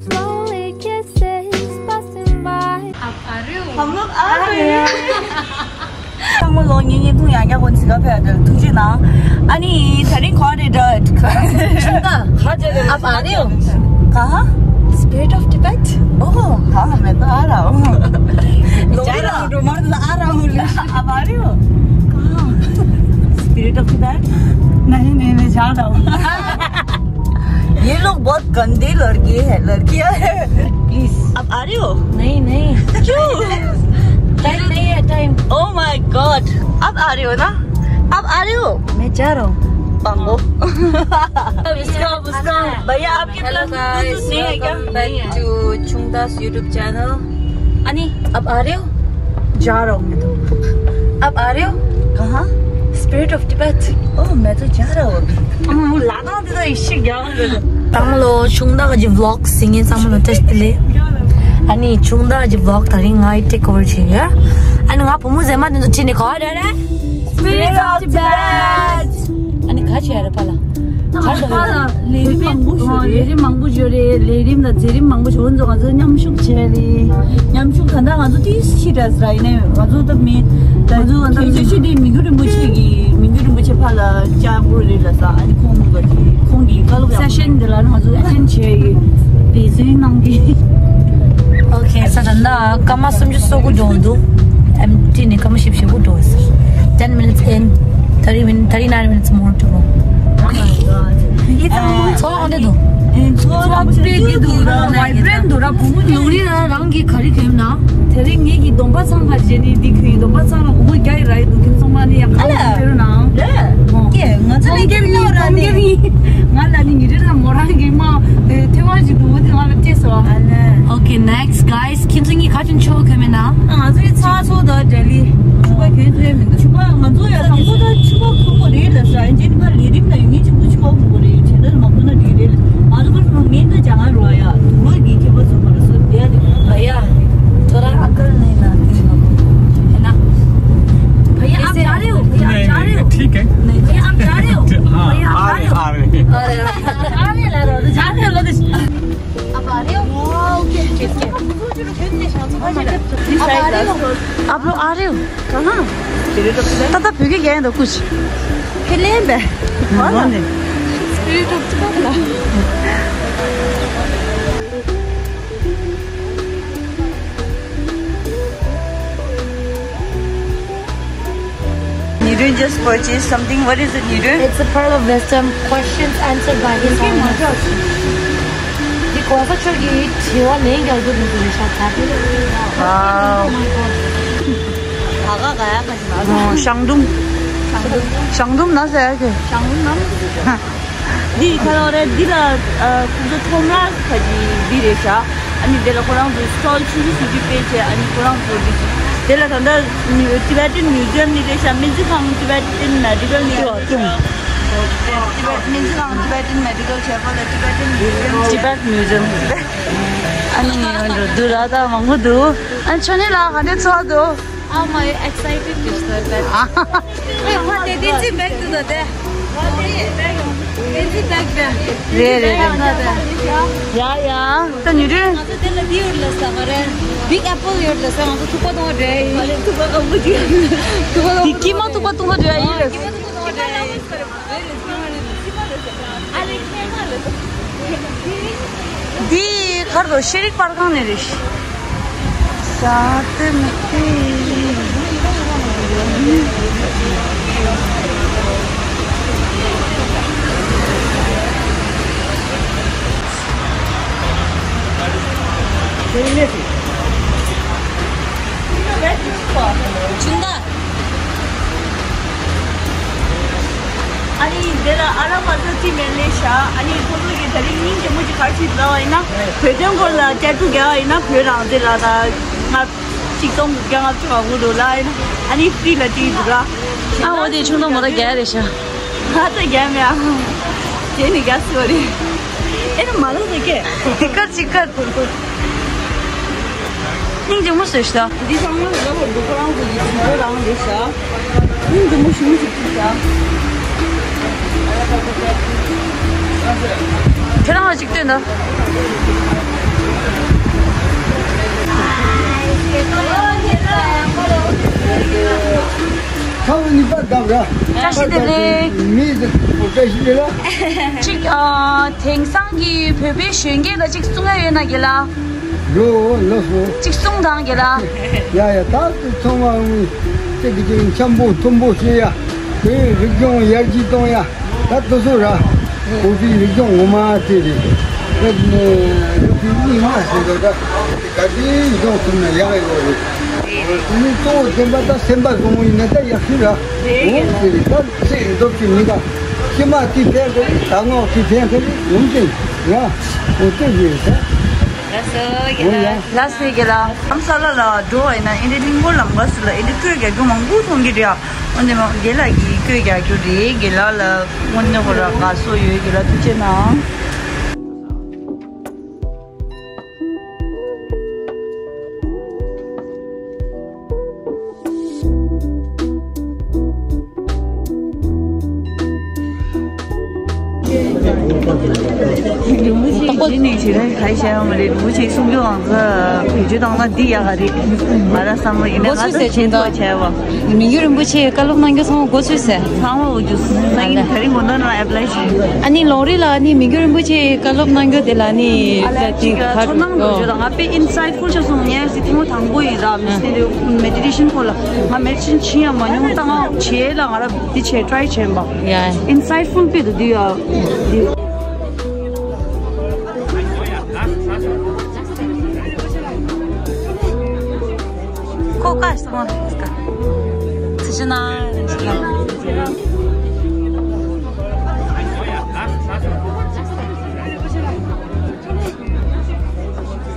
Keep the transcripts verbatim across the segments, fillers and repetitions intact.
Slowly kisses passing by. आप आ रहे हो? हम लोग आ रहे हैं। ཚང་མ་ལོ་ངའི་བརྙན་ཐུང་ཡང་བསྐྱར་ཁོ་འཛིན་ག་ཕེབས་དེར་ཐུགས་རྗེ་གནང་། ཨ་ནི་དེ་རིང་ག་རེ་འདྲ། आप आ रहे हो? कहाँ? Spirit of Tibet? ओह, हाँ, मैं तो आ रहा हूँ। लोग जा रहा हूँ। तो मैं तो आ रहा हूँ। आप आ रहे हो? कहाँ? Spirit of Tibet? नहीं, नहीं, मैं जा रहा हूँ। ये लोग बहुत गंदे लड़के हैं, लड़कियां हैं। प्लीज। आप आ रहे हो? नहीं, नहीं। क्यों? टाइम नहीं है, टाइम। Oh my God, आप आ रहे हो ना? आप आ रहे हो? मैं जा रहा हूँ। पांगो। अब इसका, उसका, भैया, आपके पास ब्लूटूथ नहीं है क्या? Welcome back to Chungda's YouTube channel. अनि, आप आ रहे हो? जा रहा हूँ मैं तो। आप आ रहे हो? कहाँ? Spirit of Tibet. ओह, मैं तो जा रहा हूँ अभी। अम्म, वो लागा होते तो इश्क क्या होता? ཚང་མ་ལོ་ཆུང་མདའ་གི་vlog གཟིགས་མཁན་ཚང་མ་ལོ་བཀྲ་ཤིས་བདེ་ལེགས། ཨ་ནི་ཆུང་མདའ་གི་vlog དེ་རིང་ང་ཡིས་take over བྱེད་ཡོད། ཨ་ནི་ང་བུ་མོ་མཛེས་མ་དེ་ཚོ་ཁྲིད་ནས་ག་པར་རེད། Spirit of Tibet. ཨ་ནི་ག་བྱེད་ཡ་རེད་པཱ་ལགས། ག་རེད་པཱ་ལགས། ལས་རིམ་མང་པོ་ཞིག་ཡོད་རེད། ལས་རིམ་མང་པོ་ཞིག་ཡོད་རེད། ལས་རིམ་དང་མཛད་རིམ་མང་པོ་ཞིག་ཡོད། ང་ཚོ་མཉམ་ཞུགས་བྱས་རེད། མཉམ་ཞུགས་ད་ལྟ་ང་ཚོ་ཏོག་ཙམ་ཕྱིས་འདྲ་ཟེར་ཡིན་ནའི་ང་ཚོ་ད་མི་ད་ང་ཚོ་ད་ང་ཚོ་ཤི་དེ་མི་འགྱུར་རིན་པོ་ཆེ་གི་མི་འགྱུར་རིན་པོ་ཆེ་ཕར་ལ་བཅར་དགོས་རེད་ལབ་ས། ཨ་ནི་ཁོང་གི་ཁོང་གི་བཀའ་སློབ་སེ་ཤན་འདི་ལ་ང་ཚོ་ཨེ་ཊེན་ཌི་བྱས་ཡོད། དེ་ཚོའི་ནང་གི། Okay, ས་ད་ལྟ་སྐར་མ་སུམ་ཅུ་སོ་དགུ་འགྲོ་འདུག་ཨེམ་ཊི་ནས་སྐར་མ་བཞི་བཅུ་ཞེ་དགུ་འགྲོ་ཟེར། Ten minutes in, thirty minutes, thirty-nine minutes more to go. Oh my God. ཚོར་བ་འདི་འདུག་ཚོར་བ་དཔེ་གི་འདུག་ར། བའི་བྷི་རེ་ཊི་འདུག་ར། བུ་མོ་ལུག་རི་ལ་རང་གི་ག་རེ་གྱོན་ན། དེ་རིང་ངེད་ཀྱི་གདོང་པ་ཚང་ག་རེ་ནི་འདི་གྱོན་ཡིན། གདོང་པ་ཚང་ལ་སྒོར་མོ་བརྒྱ་ཡི་ར་ཡི་འདུག་ཁྱོད་ཚང་མ་ནི་ཡང་ཨ་ལ། ཁ་ལ་ཕེར་ན། ལ། ཀྱེ་ང་ཚོ་ལས་ཀྱི་ལོ་ར་ནི། ང་ལ་ནི་ཉི་རེ་ལ་མོ་རང་གི་མ་ཐེ་བ་ཞིག་འདུག་ཐེ་བ་ལ་སྤྲད་སོ། ཨ་ལ། Okay, next, guys. ཁྱེད་ཚོ་གཉིས་ག་ཅུང་ཆོ་གི་མེད་ན། ང་ཚོའི་ཚ་ཚོ་དང་འབྲེལ་ལི་ཕྱུ་པ་གྱོན་ཐུབ་མི་འདུག་ཕྱུ་པ་ང་ཚོ་ཡང་དང་པོ་ད་ཕྱུ་པ་ཁུར་པོ་རེད་ལ་ས་ཡིན་ཅན་ཕར་ལས་རིམ་ལ་ཡོད་ངེས་གཅིག་པུ་ཕྱུ་པ་ཁུར་པོ་རེད། བྱེད་ད་མ་ཁུར་ན་འགྲིག་རེད། ང་ཚོ་ཁུར་ནང་ངེས་ད་ཅང་ང་རོ་ཡ་དུག་ལོག་གི་ཁྱད་པར་ཚོ་མ་རེད་སོ་དེ་ཡ་དེ་ཁུར་ན་ཡ། थोड़ा अकल नहीं ना तेरे लोगों को, है ना? भैया, आप जा रहे हो? भैया, आप जा रहे हो? ठीक है। नहीं, भैया, आप जा रहे हो? हाँ, भैया, आप जा रहे हो? आ रहे, आ रहे। अरे, आ रहे ला रहे हो, जा रहे हो, आप आ रहे हो? ओके, ठीक है। आप आ रहे हो? आप लोग आ रहे हो? कहाँ? ताता भूखे गए हैं तो कुछ। फिर ले बे। हाँ। Spirit of Nirun just purchased something. What is it, Nirun? It's a pearl of wisdom. Questions answered by His Holiness. འདི་གོང་ས་མཆོག་གི་དྲི་བ་ལན་རྒྱག་རྒྱུ་དེ་ཚོ་རེད་ཤག་ད། Wow. ད་ག་ག་ཡ་ག་ཞིག་ན། ཞང་དུམ། ཞང་དུམ་ན་ཟེར་གི། ཞང་དུམ་ན། འདི་ཁ་ལོ་རེད། འདི་ལ་ཁོང་ཚོ་ཁྲོམ་ར་ཁ་ཅིག་འདི་རེད་ཤག་ཨ་ནི་དེ་ལ་ཁོ་རང་ཚོ་སི་ཊོལ་ཆུང་ཆུང་ཞིག་ཅིག་སྤེལ་བྱས། ཨ་ནི་ཁོ་རང་ཚོ་འདི་དེ་ལ་ད་ལྟ་Tibetan Museum ནི་རེད་ཤག་སྨན་རྩིས་ཁང་Tibetan Medical ནི་རེད་ཤག་སྨན་རྩིས་ཁང་Tibetan Medical བྱས་པ་ལ་Tibetan Museum། Tibet Museum། ཨ་ནི་འདུག་ར་ད་མང་པོ་འདུག་ཨ་ནི་ཆོ་ནི་ལ་ག་འདྲ་ཚོར་འདུག I'm uh, excited to start that. Hey, what they did it back to the day. They did back there. རེད་རེད་རེད། ཡ་ཡ། ད་ཉི་རེ། ང་ཚོ་དེ་ལ་འདི་ཡོད་ལ་ས་ག་རེ། Big Apple ཡོད་ལ་ས། ང་ཚོ་ཐུག་པ་གཏོང་རེད། ཐུག་པ་གཏོང་རེད། ཐུག་པ་གཏོང་རེད། དེ་ཀི་མ་ཐུག་པ་གཏོང་རེད་ཡིན་རེད། ཀི་མ་ཐུག་པ་གཏོང་རེད། འདི་གར་དུ་ཤེས་རིག་པར་ཁང་ནས་རེད། ཤ་ཏི་མི་ཏི། ཨ་ནི་དེ་ལ་ཨ་ར་མ་ཚོ་ཅི་མེད་ལས་ཤག་ཨ་ནི་ཁོ་ཚོ་གི་ད་རིང་སྙིང་རྗེ་མོ་ཅིག་ག་རེ་བྱེད་འདུག་ལབ་པ་ཡིན་ན། བོད་དོན་སྐོར་ལ་བཅར་འདྲི་རྒྱག་པ་ཡིན་ན་བོད་རང་བཙན་ལ་ད་ལྔ་ཆིག་སྟོང་དགུ་བརྒྱ་ལྔ་བཅུ་ང་དགུ་འདུག་ལབ་ཡིན་ན། ཨ་ནི་ཧྥི་རི་ལ་བྲིས་འདུག་ལ། ཨ་འོ་དེ་ཆུང་མདོག་མོ་ད་རྒྱ་རེད་ཤག་ང་ཚོ་རྒྱ་མེད་ཨ། རྗེས་ནས་རྒྱ་སུ་རེད། ཨེ་ནི་མ་ལོག་ཟེར་སྐད། ཅི་དཀར་ཅི་དཀར། སྙིང་རྗེ་མོ་བཟོས་ཤག་འདི་ཚང་མ་ལ་བོར་འདུག་ཁོ་རང་ཚོ་གི་དུས་ཚོད་རང་རེད་ཤག་སྙིང་རྗེ་མོ་ཞེ་པོ་ཅིག་འདུག་ཤག་ཁྱེད་རང་ལ་ཅིག་སྟོན་དང་། བཀྲ་ཤིས་བདེ་ལེགས། མི་བཀྲ་ཤིས་བདེ་ལེགས། ཅིག་ཨ། དེང་སང་གི་བོད་པའི་གཞོན་སྐྱེས་ལ་ཅིག་གསུང་ཡ་ཡོད་ན་རྒན་ལགས། ལོ་ལོ་སོ། ཅིག་གསུང་དང་རྒན་ལགས། ཡ་ཡ། ད་ཚང་མ་ངུས་ཅིག་གི་ཅིག་འཆམ་པོ་མཐུན་པོ་བྱེད་ཡ། བོད་རིག་གཞུང་ཡར་རྒྱས་གཏོང་ཡ། ད་དུ་སུ་ར། ཁོ་ཚོའི་རིག་གཞུང་ངོ་མ་དེ་རེད། ད་ནི་རིག་གཞུང་རྙིང་མ་ཟེར་འདུག་ད་ག་དུས་སྦྱོང་ཐུབ་ན་ཡག་ཡོད་རེད། དེ་ནི་གཙོ་བོ་བདེན་པ་ད་སེམས་པ་བཟང་བོ་ཡིན་ན་ད་ཡག་ཤོས་ར། འོ་དེ་རེད། ད་ཚེ་འདོད་ཀྱི་མི་དང་ཕྱི་མ་དེ་ཕན་ཐོགས་རེད། ད་ངོ་དེ་ཕན་ཐོགས་རེད། ཡོང་ཅིང་ཡ། འོ་དེ་རེད་ད། ལགས་སོ་རྒན་ལགས། ལགས་སོ་རྒན་ལགས། ཨམ་ས་ལ་ལ་འགྲོ་བ་ཡིན་ན་ཨེ་འདྲའི་གླིང་སྐོར་ལམ་ཁ་སུ་ལ་ཨེ་འདྲའི་བཀོད་རྒྱག་རྒྱུ་མང་པོ་མཐོང་གི་རེད་ཨ། འོན་ཏེ་མ་རྒན་ལགས་ཀྱིས་བཀོད་རྒྱག་རྒྱུ་རེད། རྒན་ལགས་ལ་དངོས་གནས་ཁོ་ར་དགའ་བསུ་ཡོད། རྒན་ལགས་ཐུགས་རྗེ་གནང་། རིན་པོ་ཆེ་གཞི་ནས་ཞེ་དྲག་ག་རེ་བྱས་ཡོད་མ་རེད། རིན་པོ་ཆེ་གསུང་རྒྱུ་ཨང་ཚ་བེད་སྤྱོད་བཏང་ན་འདི་ཡག་ག་རེད་མ་ར་བསམ་བློ་ཡིན་ན་ང་ཚོ་བྱེད་འདོད་བྱས་བ། མི་འགྱུར་རིན་པོ་ཆེ་བཀའ་སློབ་གནང་རྒྱུ་ཚང་མ་མགོ་ཚོས་ཟེར། ཚང་མ་འོ་རྒྱུ་སང་ཉིན་དེ་རིང་དགོང་དག་ནང་ཨེབ་ལའི་བྱས། ཨ་ནི་ལོང་རི་ལ་ཨ་ནི་མི་འགྱུར་རིན་པོ་ཆེ་བཀའ་སློབ་གནང་རྒྱུ་དེ་ལ་ཨ་ནི་ཨ་ལ་ཅིག་ཚོར་སྣང་འགྲོ་རྒྱུ་དང་། ང་དཔེ་ཨིན་སའིད་ཕུལ་ཆགས་སོང་། ངས་སི་ཐེངས་མ་དང་པོ་ཡིན་ར་མི་སི་ནི་མེ་ཌི་ཊེ་ཤན་ཁོ་ལ་ང་མེ་ཌི་ཊེ་ཤན་བྱེད་ཡ་མ་མྱོང་། ད་ང་བྱེད་ལ་ང་ར་འདི་བྱས་ཊ་རའི་བྱས་པ། ཡ། ཨིན་སའིད་ཕུལ་པི་དུ་འདི་ཡ་འདི། ཁོ་ཀ་སོང་ཀ་ཚི་ཤི་ན་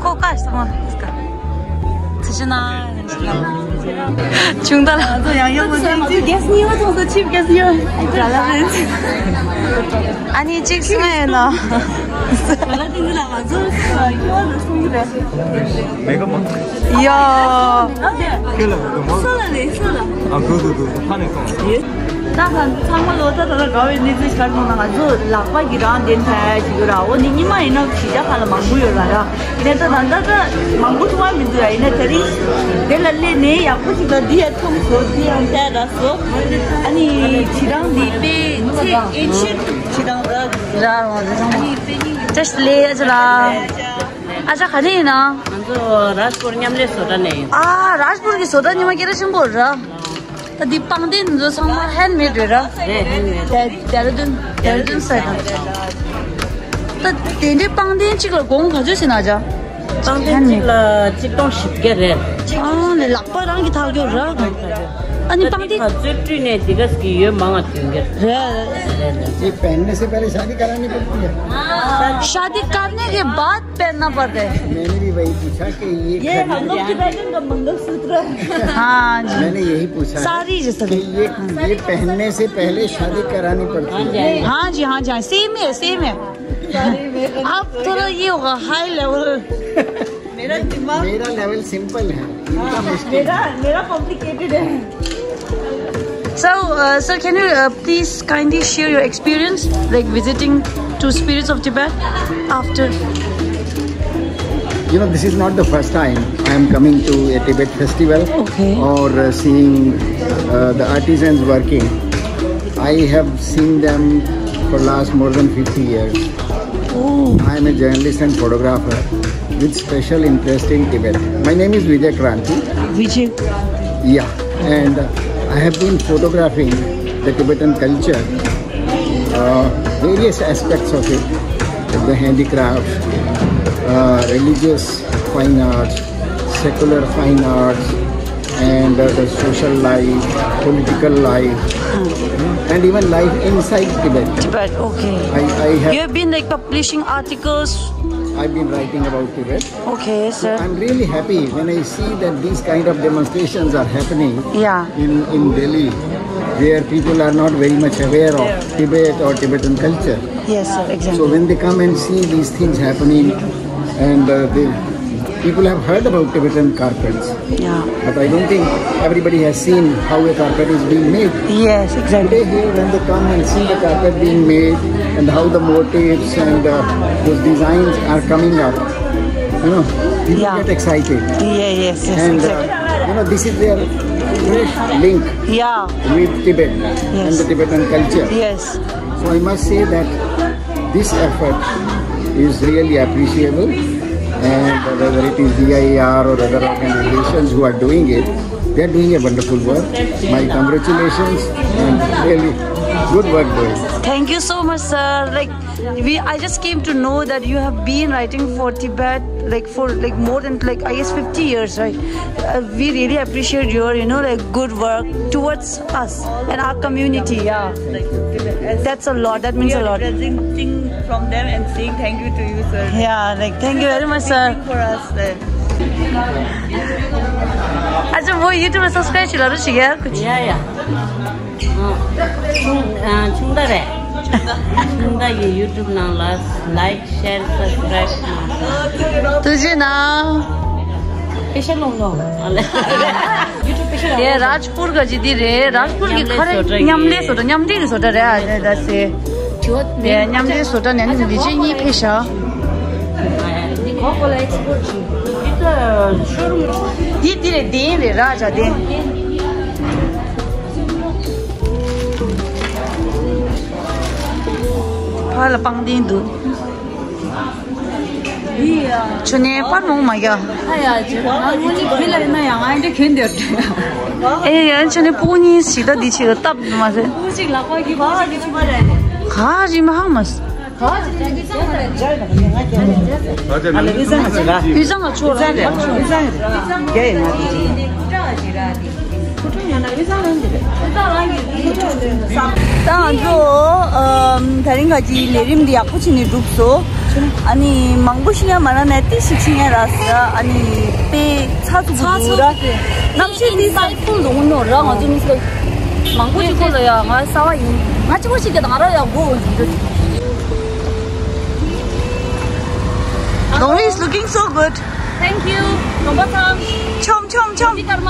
ཁོ་ཀ་སོང་ཀ་ཚི་ཤི་ན་ཆུང་ད་ལ་ང་ཚོ་ཡང་ཡང་མ་ཚོ་རྒྱལ་སྲིད་ཉི་མ་ཚོ་ཚོ་ཆིབ་རྒྱལ་སྲིད་ཉི་མ་ཨ་ནི་གཅིག་སོང་ཡོད་ན། ང་ཚོ་ཡོད་ན་སོང་གི་རེད། མེ་ག་མ། ཡ། ཁྱོད་ལ་གོ་མ། སོ་ལ་རེད་སོ་ལ། ཨ་གོ་གོ་གོ་ཕ་ནས་སོང་། ད་ཚང་མ་ལོ་ད་ད་ལ་དགའ་བའི་གནས་ཚུལ་ཞིག་ག་རེ་མཐོང་ན། ང་ཚོ་ལག་པ་གི་རང་བདེན་ཐལ་ཞིག་ཡོད་ར། འོ་འདི་ཉི་མ་ཡིན་ན་གཞིས་ཆགས་ཁག་ལ་མང་པོ་ཡོད་ར་ར། ཡིན་ནའི་ད་ད་ད་ད་མང་པོ་མཐོང་བ་མི་འདུག་ར། ཡིན་ནའི་དེ་རིང་དེ་ལ་སླེབས་ནས་ཡག་པོ་ཞིག་ད་འདི་ཡ་མཐོང་སོང་། འདི་ཡང་བལྟས་ར་སོང་། ཨ་ནི་ཁྱེད་རང་འདི་དཔེ་ཚེ་ཨེན་ཤེན་ཁྱེད་རང་ར་ར་ར་ཨ་ནི་དཔེ་ཨ་ཅག་ལེ་ཨ་ཅག་ལ། ཨ་ཅག་ག་ནས་ཡིན་ན། ང་ཚོ་རཱཇ་པུར་མཉམ་འབྲེལ་བཟོ་གྲྭ་ནས་ཡིན། ཨ་རཱཇ་པུར་གི་བཟོ་གྲྭ་ཉི་མ་སྐད་གྲགས་ཆེན་པོ་ར། ད་འདི་པང་གདན་འདི་ཚོ་ཚང་མ་ཧེན་མེད་རེད་ར། རེད་ཧེན་མེད་རེད། ཌེ་ར་ཌུན་ཌེ་ར་ཌུན་སའི་ཌ། ད་དེ་འདྲའི་པང་གདན་གཅིག་ལ་གོང་ག་ཚོད་ཟིན་ན་ཅག་པང་གདན་གཅིག་ལ་གཅིག་སྟོང་བཞི་བརྒྱ་རེད། ཨ་ནི་ལག་པ་རང་གིས་འཐག་རྒྱུ་ར། ཨ་ནི་པང་གདན་ག་ཚོད་བཀྲུས་ནས་འདི་ག་ཟིག་ཡོད་མང་ང་དོན་གྱི་རེད། ये पहनने से पहले शादी करानी पड़ती है। शादी करने के बाद पहनना पड़ता है। मैंने भी वही पूछा कि ये ये हम लोग टिबेटन का मंगलसूत्र है। हाँ जी। मैंने यही पूछा है सारी जैसे कि ये ये पहनने से पहले शादी करानी पड़ती है। हाँ जी हाँ जी हाँ सेम है सेम है। आप थोड़ा ये होगा हाई लेवल। मेरा दिमाग मेरा लेवल सिंपल है। मेरा मेरा कॉम्प्लिकेटेड है। So, uh, sir, can you uh, please kindly share your experience, like visiting to Spirits of Tibet after? You know, this is not the first time I am coming to a Tibet festival okay. or uh, seeing uh, the artisans working. I have seen them for last more than fifty years. Oh. I am a journalist and photographer with special interest in Tibet. My name is Vijay Kranti. Vijay Kranti. Yeah, and uh, I have been photographing the Tibetan culture, uh, various aspects of it, the handicrafts, uh, religious fine arts, secular fine arts, and uh, the social life, political life, and even life inside Tibet. Tibet, okay. I, I have You have been like publishing articles. I've been writing about Tibet. Okay, sir. I'm really happy when I see that these kind of demonstrations are happening Yeah. in, in Delhi, where people are not very much aware of Tibet or Tibetan culture. Yes, sir, exactly. So when they come and see these things happening, and uh, they, people have heard about Tibetan carpets, Yeah. but I don't think everybody has seen how a carpet is being made. Yes, exactly. Today here, when they come and see the carpet being made and how the motifs and uh, those designs are coming up, you know, people Yeah. get excited. Yeah, yes, yes, And exactly. uh, you know, this is their fresh link Yeah. with Tibet and Yes. the Tibetan culture. Yes. So I must say that this effort is really appreciable, and whether it is D I R or other organizations who are doing it, they are doing a wonderful work. My congratulations and really good work doing. Thank you so much, sir. Like, we, I just came to know that you have been writing for Tibet, like, for, like, more than, like, I guess, fifty years, right? Uh, we really appreciate your, you know, like, good work towards us and our community. Yeah, that's a lot. That means a lot. Representing from them and saying thank you to you, sir. Yeah, like, thank you very much, sir. For us, sir. अच्छा, वो YouTube में subscribe चला रहा है क्या कुछ? या या। ཆུང་ཆུང་ད་རེད། ཆུང་ད་ཡི་YouTube ནང་ལ་like, share, subscribe གནང་། ཐུགས་རྗེ་གནང་། པེ་ཤ་ལོང་ལོང་། དེ་རཱཇ་པུར་ག་ཅི་དེ་རེད། རཱཇ་པུར་གི་ཁ་རེ་མཉམ་ལས་བཟོ་གྲྭ། མཉམ་འབྲེལ་གི་བཟོ་གྲྭ་རེད། ཨ་རེད་ད་སེ། དེ་མཉམ་འབྲེལ་བཟོ་གྲྭ་ནས་ནི་འདི་ཅི་གཉིས་ཕེ་ཤ། འདི་དེ་རེད། གདན་རེད། རཱཇ་གདན། ཕར་ལ་པང་གདན་འདུག་ཡི་ཡ། ཆུ་ནས་པར་མོང་མ་རྒྱ། ཨ་ཡ་ཅི། ང་ངོ་ནི་བི་ལ་ཡིན་ན་ཡང་ང་འདྲ་གན་དེར་འདྲ། ཨེ་ཡ་ཆུ་ནས་པུ་ཉིས་ཞིག་ད་འདི་ཆི་གི་སྟབས་མ་ཟེར། པུ་ཞིག་ལག་པ་གི་བ་གི་ཆུ་པ་རེད། ག་རི་མ་ཧང་མ་སི། ག་རི་མ་ཧང་མ་སི། ཨ་ལེ་བི་ཟ་ང་ཆོ་ལ། བི་ཟ་ང་ཆོ་ལ། བི་ཟ་ང་ཆོ་ལ། རྒྱ་ཡིན་ང་དེ་ཅི། ད་ང་ཚོ་ཨམ་དེ་རིང་ག་ཅི་ལས་རིམ་འདི་ཡག་པོ་བྱས་ནས་གྲུབ་སོང་། ཨ་ནི་མང་པོ་ཞིག་ཡང་མ་རག་ནས་ཏིག་ཞིག་ཕྱིན་ཡ་རག་སོང་། ཨ་ནི་དཔེ་ཚགས་ཚུད་པོ་འདུག་ར། གནམ་གཤིས་འདི་ཚ་པོ་འདུག་ནོ་ར། ང་ཚོ་མི་ཚོ་མང་པོ་ཞིག་ཁོ་ལ་ཡ་ང་གསར་པ་ཡིན། ང་གཅིག་པོ་ཞིག་གི་དང་ར་ཡ་གོ་འདུག Dongri is looking so good. Thank you. རོང་པ་ཚང་། ཆོམ་ཆོམ་ཆོམ། ཅི་ཀར་མ།